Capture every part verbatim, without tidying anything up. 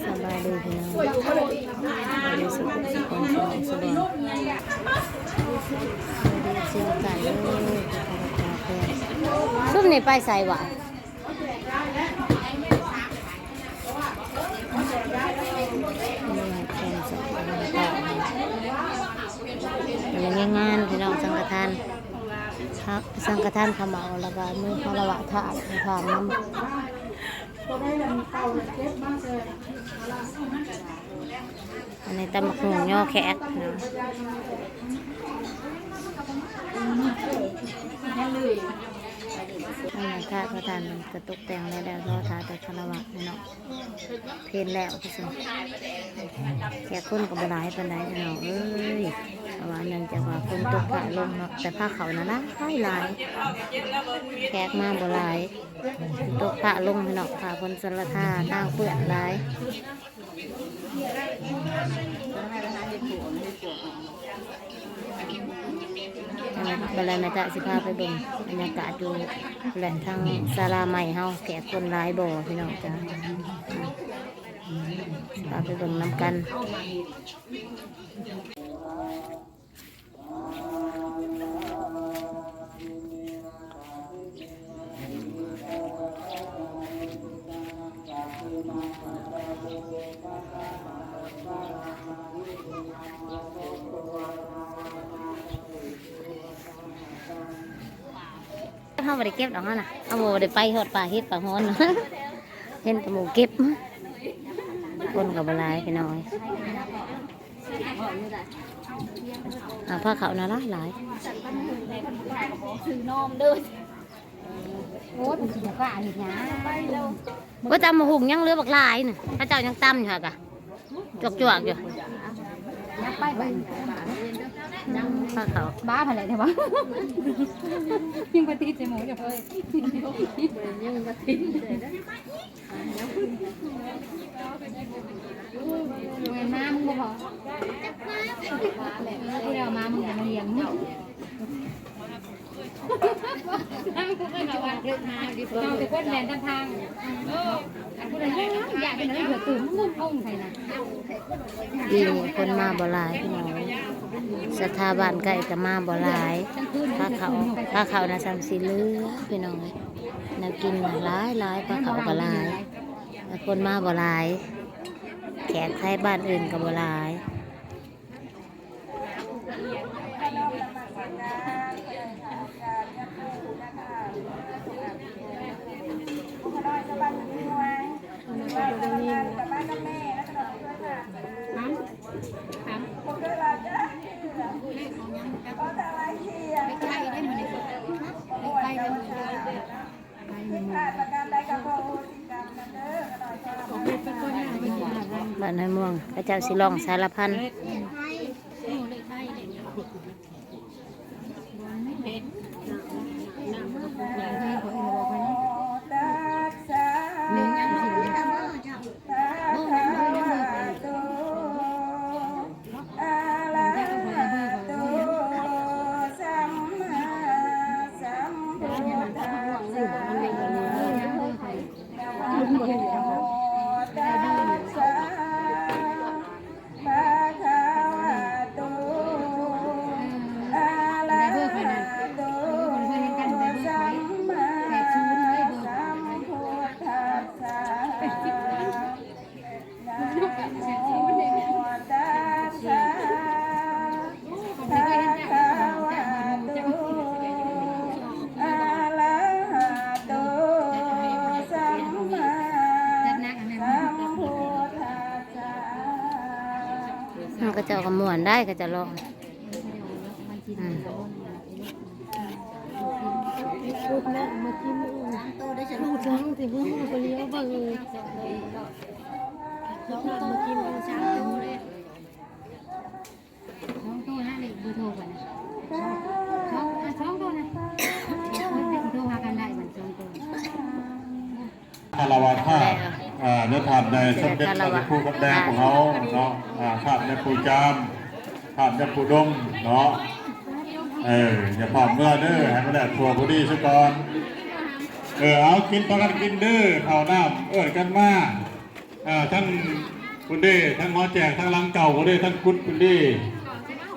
สบายดีพี่น้อง สบายดีสุขสุขคนสุขสุขคน สบายดีเช่นกันเด้อ ซุมนี่ไปไสวะ อันนี้งานพี่น้อง สังฆทาน สังฆทานข้าวเหมา แล้วก็มีคารวะทาน ทานนำ อันนี้ตำบักหุ่งย่อแขกเนาะ อันนี้ค่ะ พระทานมันก็ตกแต่งแล้ว แล้วรอถ่าแต่คารวะเนาะ เพลแล้วพี่น้อง แขกคนก็บ่หลายปานใดพี่น้องเอ้ย เพราะว่าเนื่องจากว่าฝนตกฟ้าลงเนาะ แต่พระเขานะหลายหลาย แขกมาบ่หลาย ตกฟ้าลงพี่น้อง ฟ้าฝนสลัดท่า ทางเปื้อนหลาย บัดนี้แม่จ๊ะสิพาไปเบิ่งบรรยากาศอยู่แหล่งทางศาลาใหม่เฮา แขกคนหลายบ่พี่น้องจ้า พาไปเบิ่งนำกัน เฮาบ่ได้เก็บดอกเฮาน่ะ เฮาบ่ได้ไปฮอดป่าเห็ดป่าฮ้อน เห็นแต่หมู่เก็บ คนก็บ่หลายพี่น้อง อ่า พระเขานะหลายหลาย ซื้อนมเด้อ โอ้ย มันสิบ่กล้าเฮ็ดหยัง ว่าตำบักหุ่งยังเหลือบักหลายน่ะ พระเจ้ายังตำอยู่หั่นกะ จวกๆอยู่ ยับไปบัดนี้ พระเขา บ้าพันแหละเด้อวะ ยังบ่ติดใส่หมูอยู่ ยังบ่ติดใส่เด้อ เว้ย มามึงบ่พอ ผู้ใดเอามามึงจะมาเลี้ยงมึง เอาแต่คนแล่นตามทาง อยากเป็นอะไรเผื่อตื่นมึงงงใครนะ ปีนี้คนมาบ่หลายพี่น้อง ศรัทธาบ้านใกล้ก็มาบ่หลาย พระเขา พระเขานะสามสี่เลือพี่น้อง แนวกินน่ะหลายหลาย พระเขาก็หลาย แต่คนมาบ่หลาย แขกไทยบ้านอื่นก็บ่หลาย บ้านห้วยม่วง เขาเจ้าสิร้องสารพัน ภะคะวะโต อะระหะโต สัมมาสัมพุทธัสสะ นะโมตัสสะ ภะคะวะโต อะระหะโต สัมมาสัมพุทธัสสะ มันก็เจ้าก็ม่วนได้ ก็จะร้อง อืม สองตัวนะ เลขเบอร์โทรกันนะ สอง อ่ะ สองตัวนะ โทรหากันได้บัดสองตัว คารวะธาตุ อ่า ในธาตุในสมเด็จพระสัมมาสัมพุทธเจ้าของเฮาเนาะ อ่า ธาตุในปู่จาม ธาตุในปู่ดมเนาะ เออ อย่าพลาดเมื่อเด้อ ให้มันได้ทั่วพอดีซะก่อน เออ เอากินพากันกินเด้อ ข้าวน้ำ เอิ้นกันมา อ่า ทั้งคุณเด้ ทั้งหอแจก ทั้งหลังเก่าคุณเด้ ทั้งกุดคุณเด้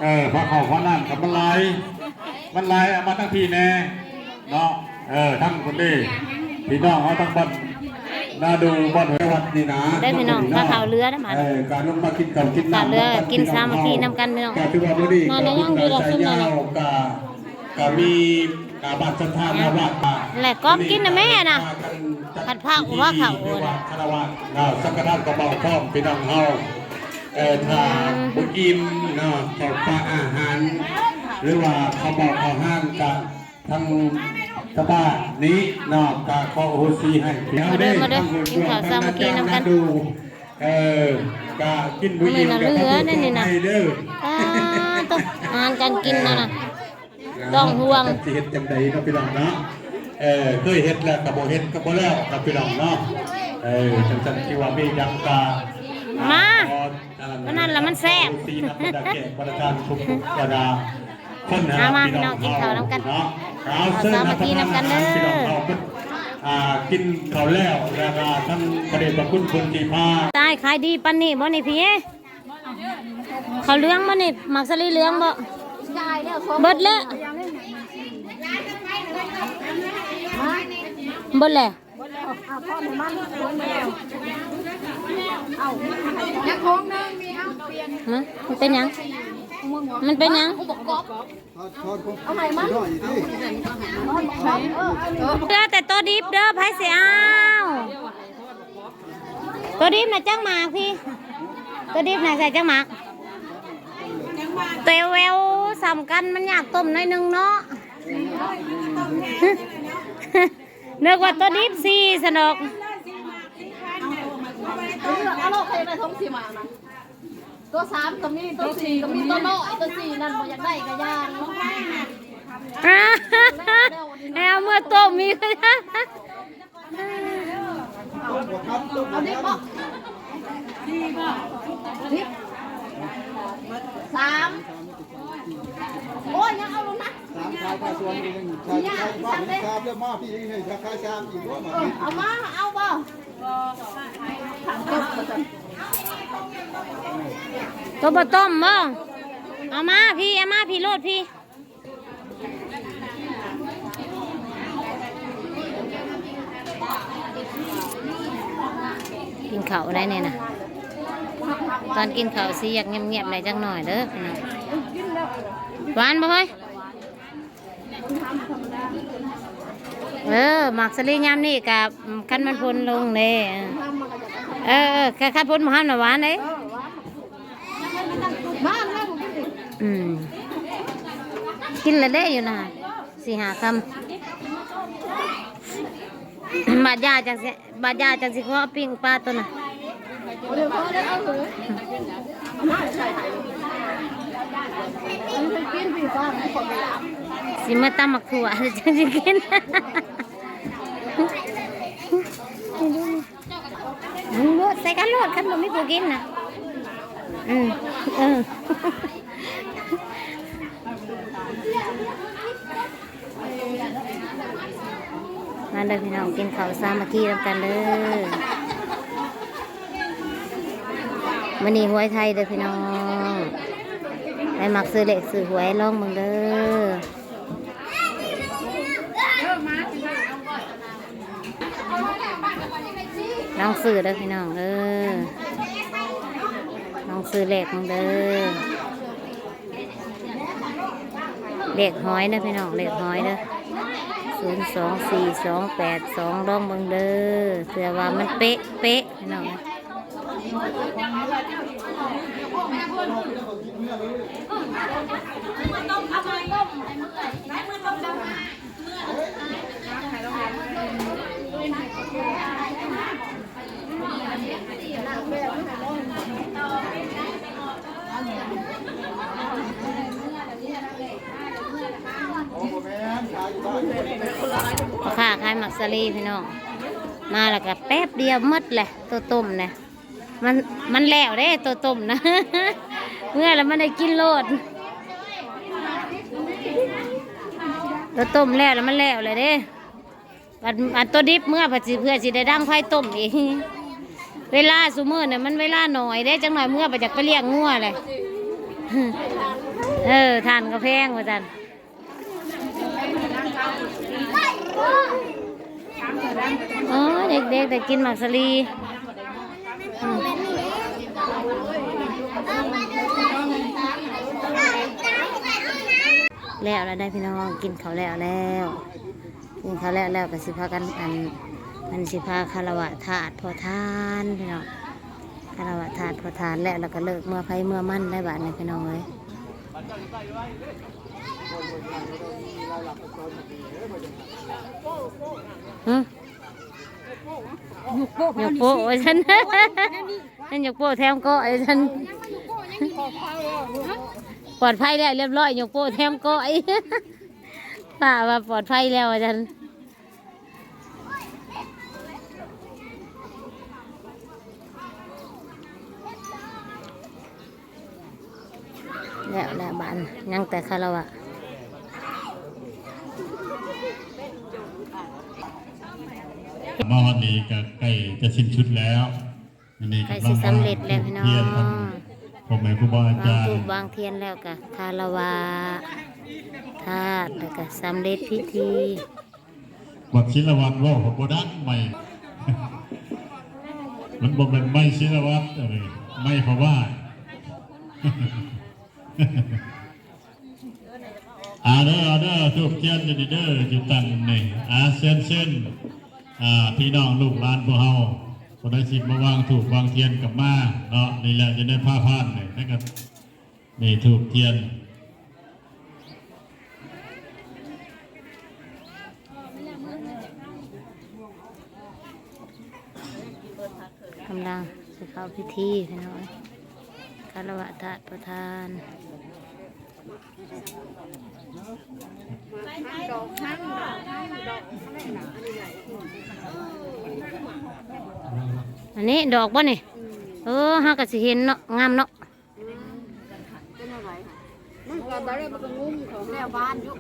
เออ พระเขาพระนั่นกับมันหลาย มันหลาย เอามาทั้งพี่แน่ เนาะ เออ ทั้งคุณเด้ พี่น้องเขาทั้งบ้านนาดูบ้านห้วยวัดนี่นะ ได้พี่น้อง พาเขาเรือนะมา เออ การลงมากินข้าวกินน้ำ เขาเรือ นำกัน กิน พี่น้อง สามัคคีนำกันพี่น้อง ก็ถือว่ามื้อนี้ มาในย่างอยู่ดอก ขอบคุณ ซุ่มนั่นน่ะ สายยาวกะ ก็มี อ่า บัตรสถานวัด และก็กินนะแม่น่ะ ผัดผักหัวเขา เรียกว่าคารวะ อ่า สังฆทานกระเป๋าพร้อมพี่น้องเฮา เอ่อ ถ้า อืม บ่อิ่มเนาะ ข้าวปลาอาหาร หรือว่าข้าวเปล่าข้าวห้างกะทางชาวบ้านนี้เนาะ กะขออโหสิให้ มาเด้อ มาเด้อ กินข้าวสามัคคีนำกัน ดู เออ กะกินบ่อิ่ม มื้อนี้น่ะ กะ เหลือ ขอโทษ นั่นนี่น่ะ ขออภัยเด้อ อ่า ต้อง อาหารการกินนั่นน่ะ ต้องห่วง สิเฮ็ดจังใดเนาะพี่น้องเนาะ เออ เคยเฮ็ดแล้วก็บ่เฮ็ดก็บ่แล้วครับพี่น้องเนาะ เออ จังซั่นที่ว่ามีหยังก็ มา ขอ อันนั้น วันนั้นละมันแซ่บ สีนักบรรดาแขกบรรดาท่านทุกบรรดาคนนะ เอามา พี่น้อง พี่น้องกินข้าวนำกัน เนาะ เอา เอา เชิญ สามัคคีนำกันเด้อ พี่น้องเฮา อ่า กินข้าวแล้ว แล้วก็ทั้งพระเดชพระคุณเพิ่นที่พา ตาย ขายดีปานนี้บ่นี่พี่ ข้าวเหลืองบ่นี่ หมากสาลีเหลืองบ่ เบิดแล้ว เบิดแล้ว ยังคงหนึ่งมีเอาเปลี่ยน ฮะ มันเป็นหยัง มันเป็นหยัง เอาใหม่มั้ง เหลือแต่ตัวดิบเด้อ ไผสิเอา ตัวดิบน่ะจักหมากพี่ ตัวดิบน่ะใส่จักหมาก แต่แววสำคัญมันอยากต้มหน่อยนึงเนาะ นึกว่าตัวดิบสี่สนอก เอาโลกใครไปทงสี่หมากนะ ตัวสามก็มี ตัวสี่ก็มี ตัวน้อย ตัวสี่นั่นบ่อยากได้ก็ย่าง อ่า แอลเมื่อต้มมีก็ย่าง เอาดิบบ่ ดิบ สาม โอ้ย ยังเอาลงนะ สามขายค่าส่วนเอง ขาย ขายบ้าน ขายเรื่องมาพี่เอง ให้ราคาสามอีกบ่ เออ เอามา เอาบ่ ตัวบ่ต้มบ่ เอามาพี่ เอามาพี่โลดพี่ กินข้าวได้เนี่ยนะ ตอนกินข้าวสิอยากเงียบๆหน่อยจักหน่อยเด้อพี่น้อง หวานบ่เฮ้ย เออ หมากสาลียามนี่กะ อืม คันมันพ่นลงเด้ เออ เออ คัน คันพ่นบ่ทันน่ะหวานเด้ อืม กินละเด้อยู่นะ สี่ห้าคำ บาดยาจังสิ บาดยาจังสิขอปิ้งปลาตัวน่ะ สิมาตำหมากถั่ว จังสิกิน มึงโลดใส่กันโลด คันบ่มีผู้กินน่ะ อืม เออ มาเด้อพี่น้อง กินข้าวสามัคคีนำกันเด้อ มื้อนี้หวยไทยเด้อพี่น้อง ไปมักซื้อเลขซื้อหวยลองเบิ่งเด้อ ลองซื้อเด้อพี่น้องเด้อ ลองซื้อเลขเบิ่งเด้อ เลขหอยเด้อพี่น้อง เลขหอยเด้อ ศูนย์สองสี่สองแปดสอง ลองเบิ่งเด้อ เผื่อว่ามันเป๊ะเป๊ะพี่น้อง พ่อค้าขายหมากสาลีพี่น้อง มาแล้วก็แป๊บเดียวหมดแหละ ตัวต้มนะ มัน มันแล้วเด้ ตัวต้มนะ เมื่อแล้วมันได้กินโลด ตัวต้มแล้วแล้วมันแล้วเลยเด้ อัน อันตัวดิบเมื่อผัดสิ เพื่อสิได้ดังไฟต้มอีก เวลาซุมื้อน่ะมันเวลาน้อยเด้ จักหน่อยเมือไปจักไปเลี้ยงงัวเลย เออ ถ่านก็แพงว่าซั่น อ๋อ เด็กๆ ได้กินหมากสาลี อืม แล้วแล้วได้พี่น้อง กินข้าวแล้วแล้ว กินข้าวแล้วแล้วก็สิพากันอัน อันสิพาคารวะธาตุพ่อทานพี่น้อง คารวะธาตุพ่อทานแล้ว แล้วก็เลิกเมือไผเมือมันได้บาดนี้พี่น้องเอ้ย หึ ยกโป้ ยกโป้ว่าซั่น นั่นยกโป้แถมเกาะไอ้ซั่น ปลอดภัยแล้วเรียบร้อย ยกโป้แถมเกาะไอ้ ป้าว่าปลอดภัยแล้วว่าซั่น แล้วแล้วบาดยังแต่คารวะ มาฮอดนี้ก็ใกล้จะสิ้นสุดแล้ว อันนี้กำลัง ใกล้สิสำเร็จแล้วพี่น้อง วางธูปเทียน พ่อแม่ครูบาอาจารย์ วางธูปวางเทียนแล้วก็คารวะธาตุ แล้วก็สำเร็จพิธี วัดศิลวัฒน์เว้าก็บ่ดัง ไมค์ มันบ่แม่นไมค์ศิลวัฒน์ เอ้ย ไมค์พะว่า อ่าเด้อ อ่าเด้อ ธูปเทียนอยู่นี่เด้อ อยู่ตั้งนี่ อ่า เชิญ เชิญ อ่า พี่น้องลูกหลานพวกเฮา ผู้ใดสิมาวางธูปวางเทียนก็มาเนาะ นี่แหละอยู่ในผ้าพานนี่ นั่นก็ นี่ธูปเทียน กำลังสิเข้าพิธีพี่น้อง คารวะธาตุประธาน อันนี้ดอกบ่นี่ เออ เฮาก็สิเห็นเนาะ งามเนาะ อืม เป็นอะไรคะ มันก็บ่ได้ มันก็งุ้มเขาแล้วบ้านอยู่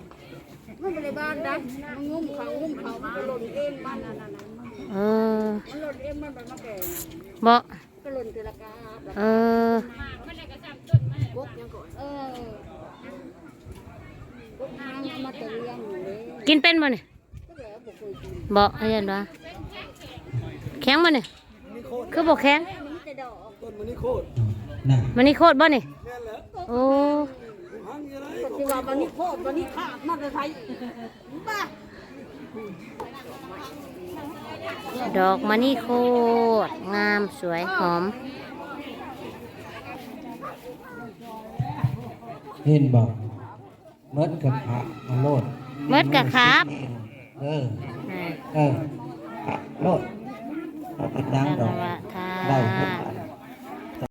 มันบ่ได้บ้านได้ มันงุ้มเขา งุ้มเขา มันก็หล่นเองมันนั่นน่ะ เออ มันหล่นเอง มันบ่มาแก่ บ่ ก็หล่นทีละกาบ เออ กกยังก่อน เออ กกนางเอามาแต่เลี้ยงอยู่เลย กินเป็นบ่นี่ ก็แล้วบ่เคยกิน บ่ เห็นบ่ แข็งบ่นี่ คือบ่แข็ง มันมีแต่ดอก ต้นมะนิโคตร น่ะ มะนิโคตรบ่นี่ แม่นแล้ว โอ้ หังอยู่ไหน ก็สิว่าบ่นี่โคตร บ่นี่ขาดมาแต่ไส บ้า ดอกมะนิโคตร งามสวยหอม เห็นบ่ เมิดกะขะมาโลด เมิดกะครับ เออ อ่า เออ โลด เอาไปตั้งดอก